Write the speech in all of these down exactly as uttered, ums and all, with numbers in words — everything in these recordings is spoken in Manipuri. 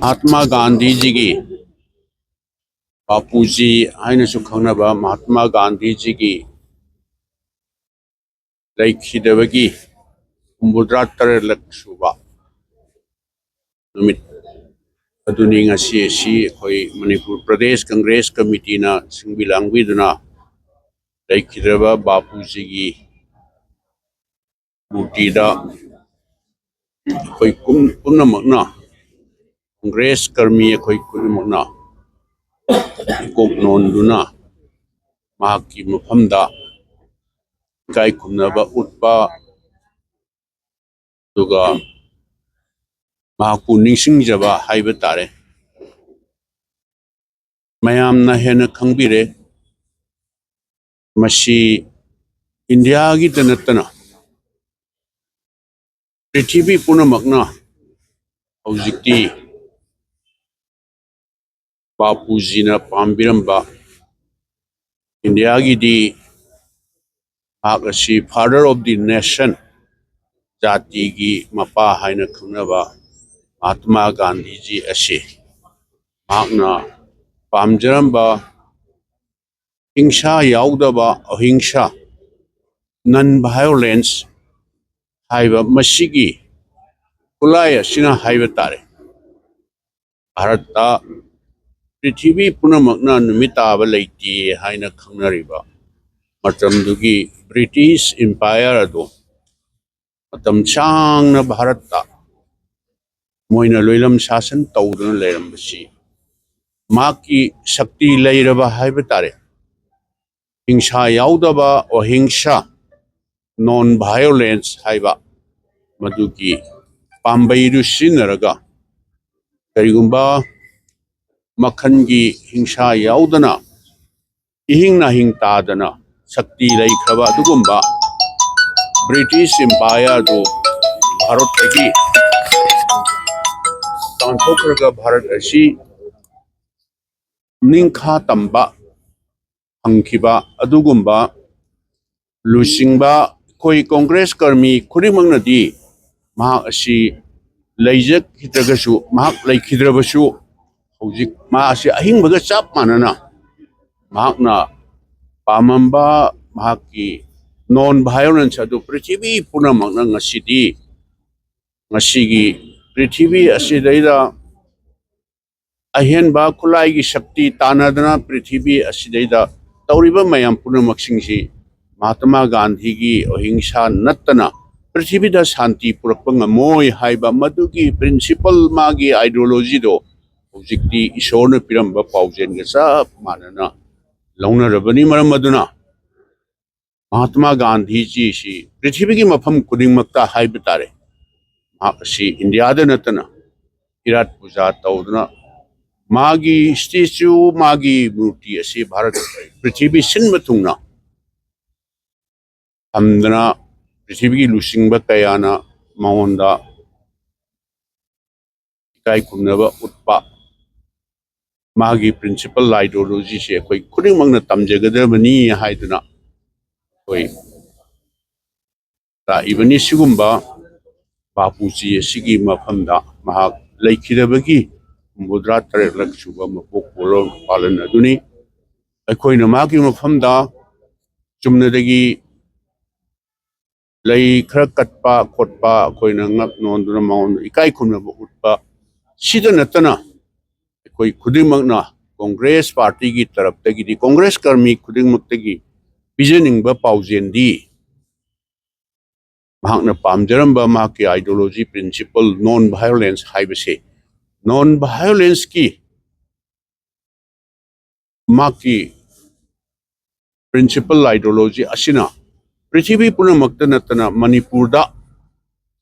ꯃꯍꯥꯠꯃꯥ ꯒꯥꯟꯙꯤꯖꯤꯒꯤ, ꯕꯥꯄꯨꯖꯤ ꯍꯥꯏꯅꯁꯨ ꯈꯪꯅꯕ ꯃꯍꯥꯠꯃꯥ ꯒꯥꯟꯙꯤꯖꯤꯒꯤ ꯂꯩꯈꯤꯗꯕꯒꯤ ꯍꯨꯝꯐꯨꯇꯔꯥ ꯇꯔꯦꯠꯂꯛ ꯁꯨꯕ ꯅꯨꯃꯤꯠ ꯑꯗꯨꯅꯤ ꯉꯁꯤ ꯑꯁꯤ ꯑꯩꯈꯣꯏ ꯃꯅꯤꯄꯨꯔ ꯄ꯭ꯔꯗꯦꯁ ꯀꯪꯒ꯭ꯔꯦꯁ ꯀꯃꯤꯇꯤꯅ ꯁꯤꯟꯕꯤ ꯂꯥꯡꯕꯤꯗꯨꯅ ꯂꯩꯈꯤꯗ꯭ꯔꯕ ꯕꯥꯄꯨꯖꯤꯒꯤ ꯃꯨꯔꯇꯤꯗ ꯑꯩꯈꯣꯏ ꯄꯨꯝ-, ꯄꯨꯝꯅꯃꯛꯅ, ꯀꯪꯒ꯭ꯔꯦꯁ ꯀꯔꯃꯤ ꯑꯩꯈꯣꯏ ꯄꯨꯝꯅꯃꯛꯅ ꯏꯀꯣꯛ ꯅꯣꯟꯗꯨꯅ ꯃꯍꯥꯛꯀꯤ ꯃꯐꯝꯗ ꯏꯀꯥꯏ ꯈꯨꯝꯅꯕ ꯎꯠꯄ, ꯑꯗꯨꯒ ꯃꯍꯥꯛꯄꯨ ꯅꯤꯡꯁꯤꯡꯖꯕ ꯍꯥꯏꯕ ꯇꯥꯔꯦ꯫ ꯃꯌꯥꯝꯅ ꯍꯦꯟꯅ ꯈꯪꯕꯤꯔꯦ, ꯃꯁꯤ ꯏꯟꯗꯤꯌꯥꯒꯤꯗ ꯅꯠꯇꯅ ꯄ꯭ꯔꯤꯊꯤꯕꯤ ꯄꯨꯝꯅꯃꯛꯅ ꯍꯧꯖꯤꯛꯇꯤ ꯕꯥꯄꯨꯖꯤꯅ ꯄꯥꯝꯕꯤꯔꯝꯕ ꯏꯟꯗꯤꯌꯥꯒꯤꯗꯤ ꯃꯍꯥꯛ ꯑꯁꯤ Father of the Nation, ꯖꯥꯇꯤꯒꯤ ꯃꯄꯥ ꯍꯥꯏꯅ ꯈꯪꯅꯕ ꯃꯍꯥꯠꯃꯥ ꯒꯥꯟꯙꯤꯖꯤ ꯑꯁꯤ ꯃꯍꯥꯛꯅ ꯄꯥꯝꯖꯔꯝꯕ ꯍꯤꯡꯁꯥ ꯌꯥꯎꯗꯕ ꯑꯍꯤꯡꯁꯥ, non violence ꯍꯥꯏꯕ ꯃꯁꯤꯒꯤ ꯈꯨꯠꯂꯥꯏ ꯑꯁꯤꯅ ꯍꯥꯏꯕ ꯇꯥꯔꯦ꯫ ꯚꯥꯔꯠꯇ ꯄ꯭ꯔꯤꯊꯤꯕꯤ ꯄꯨꯝꯅꯃꯛꯅ ꯅꯨꯃꯤꯠ ꯇꯥꯕ ꯂꯩꯇꯦ ꯍꯥꯏꯅ ꯈꯪꯅꯔꯤꯕ ꯃꯇꯝꯗꯨꯒꯤ ꯕ꯭ꯔꯤꯇꯤꯁ ꯏꯝꯄꯥꯌꯔ ꯑꯗꯨ ꯃꯇꯝ ꯁꯥꯡꯅ ꯚꯥꯔꯠꯇ ꯃꯣꯏꯅ ꯂꯣꯏꯂꯝ ꯁꯥꯁꯟ ꯇꯧꯗꯨꯅ ꯂꯩꯔꯝꯕꯁꯤ ꯃꯍꯥꯛꯀꯤ ꯁꯛꯇꯤ ꯂꯩꯔꯕ ꯍꯥꯏꯕ ꯇꯥꯔꯦ꯫ ꯍꯤꯡꯁꯥ ꯌꯥꯎꯗꯕ ꯑꯍꯤꯡꯁꯥ, non violence ꯍꯥꯏꯕ ꯃꯗꯨꯒꯤ ꯄꯥꯝꯕꯩꯗꯨ ꯁꯤꯖꯤꯟꯅꯔꯒ ꯀꯔꯤꯒꯨꯝꯕ ꯃꯈꯜꯒꯤ ꯍꯤꯡꯁꯥ ꯌꯥꯎꯗꯅ ꯏꯍꯤꯡ ꯅꯥꯍꯤꯡ ꯇꯥꯗꯅ ꯁꯛꯇꯤ ꯂꯩꯈ꯭ꯔꯕ ꯑꯗꯨꯒꯨꯝꯕ ꯕ꯭ꯔꯤꯇꯤꯁ ꯏꯝꯄꯥꯌꯔꯗꯨ ꯚꯥꯔꯠꯇꯒꯤ ꯇꯥꯟꯊꯣꯛꯈ꯭ꯔꯒ ꯚꯥꯔꯠ ꯑꯁꯤ ꯅꯤꯡꯈꯥ ꯇꯝꯕ ꯐꯪꯈꯤꯕ ꯑꯗꯨꯒꯨꯝꯕ ꯂꯨꯆꯤꯡꯕ ꯑꯩꯈꯣꯏ ꯀꯣꯡꯒ꯭ꯔꯦꯁ ꯀꯔꯃꯤ ꯈꯨꯗꯤꯡꯃꯛꯅꯗꯤ ꯃꯍꯥꯛ ꯑꯁꯤ ꯂꯩꯖꯈꯤꯗ꯭ꯔꯒꯁꯨ, ꯃꯍꯥꯛ ꯂꯩꯈꯤꯗ꯭ꯔꯕꯁꯨ, ꯍꯧꯖꯤꯛ ꯃꯍꯥꯛ ꯑꯁꯤ ꯑꯍꯤꯡꯕꯒ ꯆꯞ ꯃꯥꯟꯅꯅ ꯃꯍꯥꯛꯅ ꯄꯥꯝꯃꯝꯕ ꯃꯍꯥꯛꯀꯤ non violence ꯑꯗꯨ ꯄ꯭ꯔꯤꯊꯤꯕꯤ ꯄꯨꯝꯅꯃꯛꯅ ꯉꯁꯤꯗꯤ, ꯉꯁꯤꯒꯤ ꯄ꯭ꯔꯤꯊꯤꯕꯤ ꯑꯁꯤꯗꯩꯗ ꯑꯍꯦꯟꯕ ꯈꯨꯠꯂꯥꯏꯒꯤ ꯁꯛꯇꯤ ꯇꯥꯟꯅꯗꯅ ꯄ꯭ꯔꯤꯊꯤꯕꯤ ꯑꯁꯤꯗꯩꯗ ꯇꯧꯔꯤꯕ ꯃꯌꯥꯝ ꯄꯨꯝꯅꯃꯛꯁꯤꯡꯁꯤ ꯃꯍꯥꯇꯃꯥ ꯒꯥꯟꯙꯤꯒꯤ ꯑꯍꯤꯡꯁꯥ ꯅꯠꯇꯅ ꯄ꯭ꯔꯤꯊꯤꯕꯤꯗ ꯁꯥꯟꯇꯤ ꯄꯨꯔꯛꯄ ꯉꯝꯃꯣꯏ ꯍꯥꯏꯕ ꯃꯗꯨꯒꯤ principle, ꯃꯥꯒꯤ ideologyꯗꯣ ꯍꯧꯖꯤꯛꯇꯤ ꯏꯁꯣꯔꯅ ꯄꯤꯔꯝꯕ ꯄꯥꯎꯖꯦꯜꯒ ꯆꯞ ꯃꯥꯟꯅꯅ ꯂꯧꯅꯔꯕꯅꯤ꯫ ꯃꯔꯝ ꯑꯗꯨꯅ ꯃꯍꯥꯇꯃꯥ ꯒꯥꯟꯙꯤꯖꯤꯁꯤ ꯄ꯭ꯔꯤꯊꯤꯕꯤꯒꯤ ꯃꯐꯝ ꯈꯨꯗꯤꯡꯃꯛꯇ ꯍꯥꯏꯕ ꯇꯥꯔꯦ, ꯃꯍꯥꯛ ꯑꯁꯤ ꯏꯟꯗꯤꯌꯥꯗ ꯅꯠꯇꯅ ꯏꯔꯥꯠ ꯄꯨꯖꯥ ꯇꯧꯗꯨꯅ ꯃꯥꯒꯤ statue, ꯃꯥꯒꯤ ꯃꯨꯔꯇꯤ ꯑꯁꯤ ꯚꯥꯔꯠ, ꯄ꯭ꯔꯤꯊꯤꯕꯤ ꯁꯤꯟꯕ ꯊꯨꯡꯅ ꯊꯝꯗꯅ ꯄ꯭ꯔꯤꯊꯤꯕꯤꯒꯤ ꯂꯨꯆꯤꯡꯕ ꯀꯌꯥꯅ ꯃꯉꯣꯟꯗ ꯏꯀꯥꯏ ꯈꯨꯝꯅꯕ ꯎꯠꯄ, ꯃꯥꯒꯤ principle ideologyꯁꯦ ꯑꯩꯈꯣꯏ ꯈꯨꯗꯤꯡꯃꯛꯅ ꯇꯝꯖꯒꯗꯕꯅꯤ ꯍꯥꯏꯗꯨꯅ ꯑꯩꯈꯣꯏ ꯂꯥꯛꯏꯕꯅꯤ꯫ ꯁꯤꯒꯨꯝꯕ ꯕꯥꯄꯨꯖꯤ ꯑꯁꯤꯒꯤ ꯃꯐꯝꯗ ꯃꯍꯥꯛ ꯂꯩꯈꯤꯗꯕꯒꯤ ꯍꯨꯝꯐꯨꯇꯔꯥ ꯇꯔꯦꯠꯂꯛ ꯁꯨꯕ ꯃꯄꯣꯛ ꯄꯣꯂꯣ-, ꯄꯥꯂꯟ ꯑꯗꯨꯅꯤ꯫ ꯑꯩꯈꯣꯏꯅ ꯃꯥꯒꯤ ꯃꯐꯝꯗ ꯆꯨꯝꯅꯗꯒꯤ ꯂꯩ ꯈꯔ ꯀꯠꯄ ꯈꯣꯠꯄ, ꯑꯩꯈꯣꯏꯅ ꯉꯛ ꯅꯣꯟꯗꯨꯅ ꯃꯉꯣꯟꯗ ꯏꯀꯥꯏ ꯈꯨꯝꯅꯕ ꯎꯠꯄ, ꯁꯤꯗ ꯅꯠꯇꯅ ꯑꯩꯈꯣꯏ ꯈꯨꯗꯤꯡꯃꯛꯅ ꯀꯣꯡꯒ꯭ꯔꯦꯁ ꯄꯥꯔꯇꯤꯒꯤ ꯇꯔꯞꯇꯒꯤꯗꯤ, ꯀꯣꯡꯒ꯭ꯔꯦꯁ ꯀꯔꯃꯤ ꯈꯨꯗꯤꯡꯃꯛꯇꯒꯤ ꯄꯤꯖꯅꯤꯡꯕ ꯄꯥꯎꯖꯦꯜꯗꯤ, ꯃꯍꯥꯛꯅ ꯄꯥꯝꯖꯔꯝꯕ ꯃꯍꯥꯛꯀꯤ ideology, principle, non violence ꯍꯥꯏꯕꯁꯦ, non violenceꯀꯤ ꯃꯍꯥꯛꯀꯤ principal ideology ꯑꯁꯤꯅ ꯄ꯭ꯔꯤꯊꯤꯕꯤ ꯄꯨꯝꯅꯃꯛꯇ ꯅꯠꯇꯅ ꯃꯅꯤꯄꯨꯔꯗ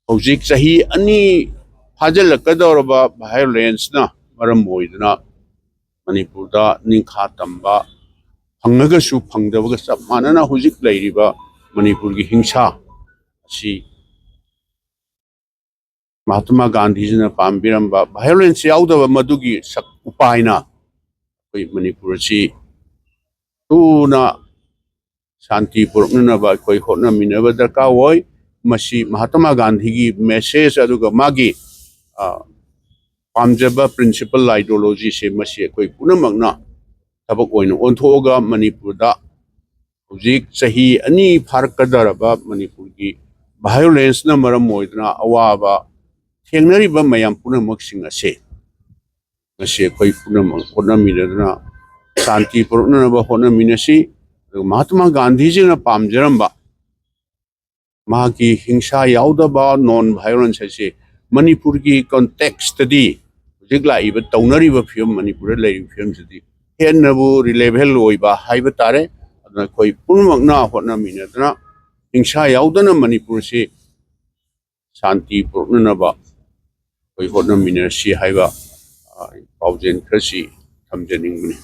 ꯍꯧꯖꯤꯛ ꯆꯍꯤ ꯑꯅꯤ ꯐꯥꯖꯤꯜꯂꯛꯀꯗꯧꯔꯕ violenceꯅ ꯃꯔꯝ ꯑꯣꯏꯗꯨꯅ ꯃꯅꯤꯄꯨꯔꯗ ꯅꯤꯡꯈꯥ ꯇꯝꯕ ꯐꯪꯉꯒꯁꯨ ꯐꯪꯗꯕꯒ ꯆꯞ ꯃꯥꯟꯅꯅ ꯍꯧꯖꯤꯛ ꯂꯩꯔꯤꯕ ꯃꯅꯤꯄꯨꯔꯒꯤ ꯍꯤꯡꯁꯥ ꯑꯁꯤ ꯃꯍꯥꯇꯃꯥ ꯒꯥꯟꯙꯤꯖꯤꯅ ꯄꯥꯝꯕꯤꯔꯝꯕ violence ꯌꯥꯎꯗꯕ ꯃꯗꯨꯒꯤ ꯁꯛ ꯎꯄꯥꯏꯅ ꯑꯩꯈꯣꯏ ꯃꯅꯤꯄꯨꯔ ꯑꯁꯤ ꯊꯨꯅ ꯁꯥꯟꯇꯤ ꯄꯨꯔꯛꯅꯅꯕ ꯑꯩꯈꯣꯏ ꯍꯣꯠꯅꯃꯤꯟꯅꯕ ꯗꯔꯀꯥꯔ ꯑꯣꯏ꯫ ꯃꯁꯤ ꯃꯍꯥꯇꯃꯥ ꯒꯥꯟꯙꯤꯒꯤ message ꯑꯗꯨꯒ ꯃꯥꯒꯤ, ꯑ, ꯄꯥꯝꯖꯕ principal ideologyꯁꯦ ꯃꯁꯤ ꯑꯩꯈꯣꯏ ꯄꯨꯝꯅꯃꯛꯅ ꯊꯕꯛ ꯑꯣꯏꯅ ꯑꯣꯟꯊꯣꯛꯑꯒ ꯃꯅꯤꯄꯨꯔꯗ ꯍꯧꯖꯤꯛ ꯆꯍꯤ ꯑꯅꯤ ꯐꯥꯔꯛꯀꯗꯧꯔꯕ ꯃꯅꯤꯄꯨꯔꯒꯤ violenceꯅ ꯃꯔꯝ ꯑꯣꯏꯗꯨꯅ ꯑꯋꯥꯕ ꯊꯦꯡꯅꯔꯤꯕ ꯃꯌꯥꯝ ꯄꯨꯝꯅꯃꯛꯁꯤꯡ ꯑꯁꯦ ꯉꯁꯤ ꯑꯩꯈꯣꯏ ꯄꯨꯝꯅꯃꯛ ꯍꯣꯠꯅꯃꯤꯟꯅꯗꯨꯅ ꯁꯥꯟꯇꯤ ꯄꯨꯔꯛꯅꯅꯕ ꯍꯣꯠꯅꯃꯤꯟꯅꯁꯤ꯫ ꯑꯗꯨꯒ ꯃꯍꯥꯇꯃꯥ ꯒꯥꯟꯙꯤꯖꯤꯅ ꯄꯥꯝꯖꯔꯝꯕ ꯃꯍꯥꯛꯀꯤ ꯍꯤꯡꯁꯥ ꯌꯥꯎꯗꯕ non violence ꯍꯥꯏꯁꯦ ꯃꯅꯤꯄꯨꯔꯒꯤ contextꯇꯗꯤ ꯍꯧꯖꯤꯛ ꯂꯥꯛꯏꯕ ꯇꯧꯅꯔꯤꯕ ꯐꯤꯕꯝ, ꯃꯅꯤꯄꯨꯔꯗ ꯂꯩꯔꯤꯕ ꯐꯤꯕꯝꯁꯤꯗꯤ ꯍꯦꯟꯅꯕꯨ relevant ꯑꯣꯏꯕ ꯍꯥꯏꯕ ꯇꯥꯔꯦ꯫ ꯑꯗꯨꯅ ꯑꯩꯈꯣꯏ ꯄꯨꯝꯅꯃꯛꯅ ꯍꯣꯠꯅꯃꯤꯟꯅꯗꯨꯅ ꯍꯤꯡꯁꯥ ꯌꯥꯎꯗꯅ ꯃꯅꯤꯄꯨꯔꯁꯤ ꯁꯥꯟꯇꯤ ꯄꯨꯔꯛꯅꯅꯕ ꯑꯩꯈꯣꯏ ꯍꯣꯠꯅꯃꯤꯟꯅꯁꯤ ꯍꯥꯏꯕ, ꯑ, ꯄꯥꯎꯖꯦꯜ ꯈꯔꯁꯤ ꯊꯝꯖꯅꯤꯡꯕꯅꯤ꯫